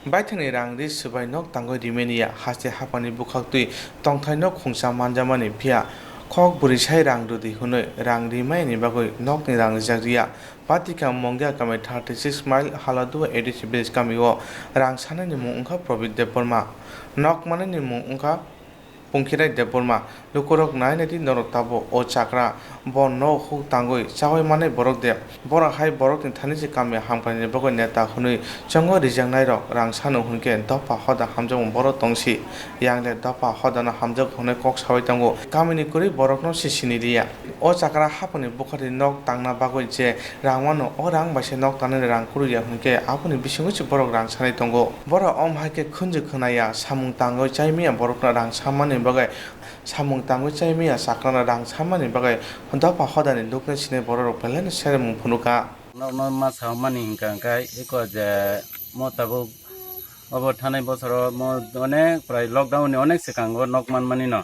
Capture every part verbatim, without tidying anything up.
Baithangni rang ri swbai nok tangwi rimani ya, haste haphangni bwkhaktwi tongthai nok khungsa manjamani, phiya kok bwrwi sai rang rwdi hwnwi rang rimaini bagwi nokni rang rijak riya. Patika Mongia kami thirty six mile Haladua A D C village kamio rang sanani mung wngkha Probit Debbarma, nok manani mung wngkha Pungkhirai Debbarma. Lukurok nai naidi norok tabuk o chakra, bo nok huk tangwi chawi manai borok de? Borok hai borokni thani se kamio hamkrai ni bagwi neta hwnwi chongo rijaknairok rang sano hwnkhe dopha hoda hamjakmung borok tongsi, yangle dopha hodano hamjago hwnwi kok sawi tongo. Kamini kwrwi borokno se sini liya. O chakra haphangni bwkharni nok tangna bagwi je rang mano, o rang bai se nok tangnani rang kwrwi ya hwnkhe aboni bisingo se borok rang sanai tongo. Borok om hai khe khunju khwnaya, samung tangwi chai manya borokno rang sammani bagwi, samung tangwi chai manya chakrano rang sammani bagwi dopha hodani lukni sinai bororok belai no seremung phunukha. Norokno ma samani hwnkha hwnkhe eko je mo tabuk obo thanai bosoro mo onek prai lockdown ni onek swkango nok manmani no.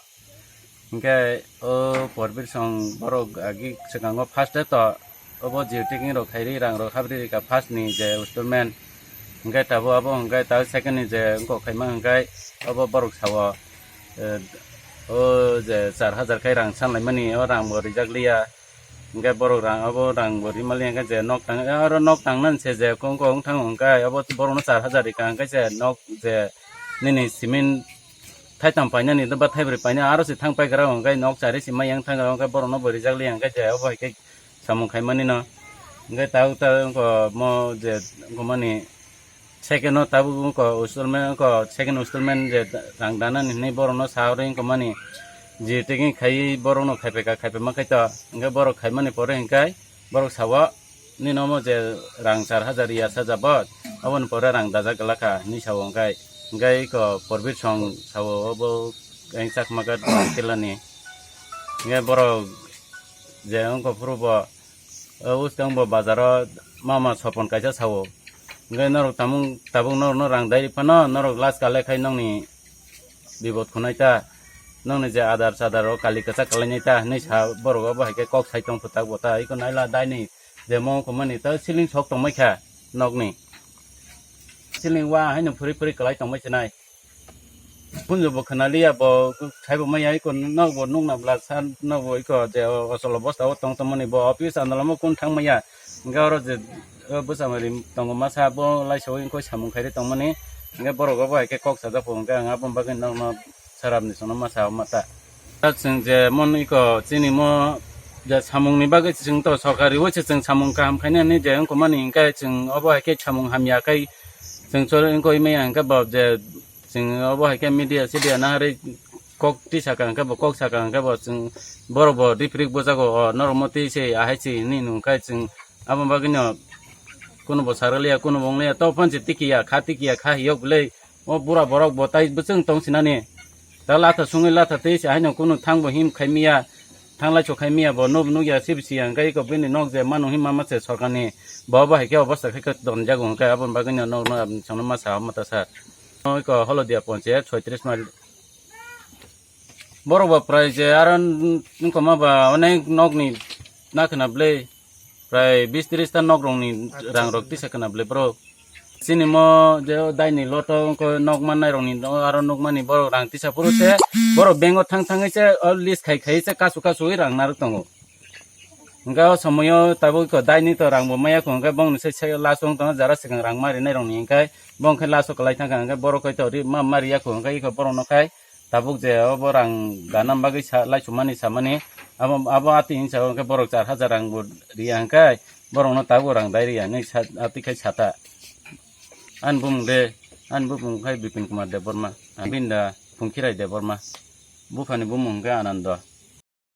Hwnkhe o Porbir song borok agi swkango first day to obo jio taking rok khairi rang rok habri rika first ni je installment. Hwnkhe tabuk abo hwnkhe tabuk second ni je wngkok khaima hwnkhe obo borok sao, eh, o je char hajar khai rang sanlaimani o rang bo rijak liya. Hwnkhe borok rang abo rang bo rimali hwnkhe je nok tang aro nok tang nani se je kong kong thang hwnkhe abo borok no char hajar rika hwnkhe je nok je nini cement thaitam painani ba thaibrwi painani aro se thang paigra hwnkhe nok chari se mai yang thang hwnkhe borok no bo rijak liya hwnkhe je obo hai khe samung khaimani no. Hwnkhe tabuk tabuk wngkha mo je wngkha mani second no tabuk wngkha installment wngkha second installment je rang danani hinwi borok no sa rwi wngkha mani jio taking khai borok no khaipai kha khaipai ma khai to hwnkhe borok khaimani pore hwnkhe borok sao nini omo je rang char hajar ya sajabot aboni pore rang dajak glakha hinwi sao hwnkhe hwnkhe eko Porbir song sao obo chakma ghat tilani hwnkhe borok je wngkha phuru bo o uskang bo bazaro mama sopon kaisa sao. Hwnkhe norok tamung tabuk norokno rang dai phano norok last kale khai nokni bibot khunai ta. Nokni je adar sadar o kali kwchak kalainai ta hinwi sa borok obo hai khe kok sai tong phutak bo ta. Iko naila daini je mo wngkha mani ta ceiling sok tongmai kha nokni. Ceiling wa haino phuri phuri kwlai tongmai sinai. Kunju bo khwnaliya bo khaibo maya iko nokbo nukna bwla sa nokbo iko je o-, osol obostha o tong tongmani bo office andalamo kun thangmaya. Hwnkhe oro je o bwsamari tongo masa bo laisao wngkhe samung khairi tongmani. Hwnkhe borok obo hai khe kok sajak pho hwnkhe ang aboni bagwi nokno sarapni chwngno masa o mata. Chwng je mon iko chini mo je samungni bagwi chwng to sorkari o se chwng samung kaham khainani je wngkha mani hwnkhe chwng obo hai khe samung hamya khai chwng chori wngkha maya hwnkhe bo je Chwng obo hai khe media sidia naharwi kok twi saka hwnkhe bo, kok saka hwnkhe bo, chwng borok bo riprik bwjago, o norok mo twi se ahai se hinwi nungkha chwng. Aboni bagwino kunubo sarwliya, kunubo wngliya, to phano se tikiya kha, tikiya kha hiyok bwlwi. O bura borok bo tai bwchwng tong sinani. Ta latha sungwi latha twi se haino kunu thangbo him khai miya, thanglai chok khai miya, bo nuk nukya sibisi ya, hwnkhe iko bini nok je manu him mama se sorkarni. Bo bo hai khe obosta khe khe tonjago, hwnkhe aboni bagwino nokno aboni songno ma sa, ma ta sa. Iko Holodia ponchayat soitris mile. Borok ba prai je aro wngkoma ba onek nokni nakhwna bwlwi prai bis tris ta nok rokni rang rok tisa khwna bwlwi borok. Chini mo je daini loto wngkha nok mannai rokni aro nukmani borok rang tisa phuru se borok bank o thang thangwi se o list khai khai se kasu kasu wi rang narwk tongo. Hwnkhe o somoyo tabuk iko daini to rang bo maya kho, hwnkhe bongni se, se last o wng tongkha jara swkang rang ma rinai rokni, hwnkhe bo hwnkhe last o kwlai thangkha, hwnkhe borok hai to ri ma, ma riya kho, hwnkhe iko borokno khai tabuk je obo rang dana bagwi sa, laisumani samani abo, abo atwi hinsa o hwnkhe borok char hajar rang bo riya, hwnkhe borokno tabuk rang dai riya hinwi sa, atwi khai sata. Ani bumung de, ani bumung khai Bipin Kumar Debbarma, ani bini da Phungkhirai Debbarma, buphani bumung hwnkhe Anando.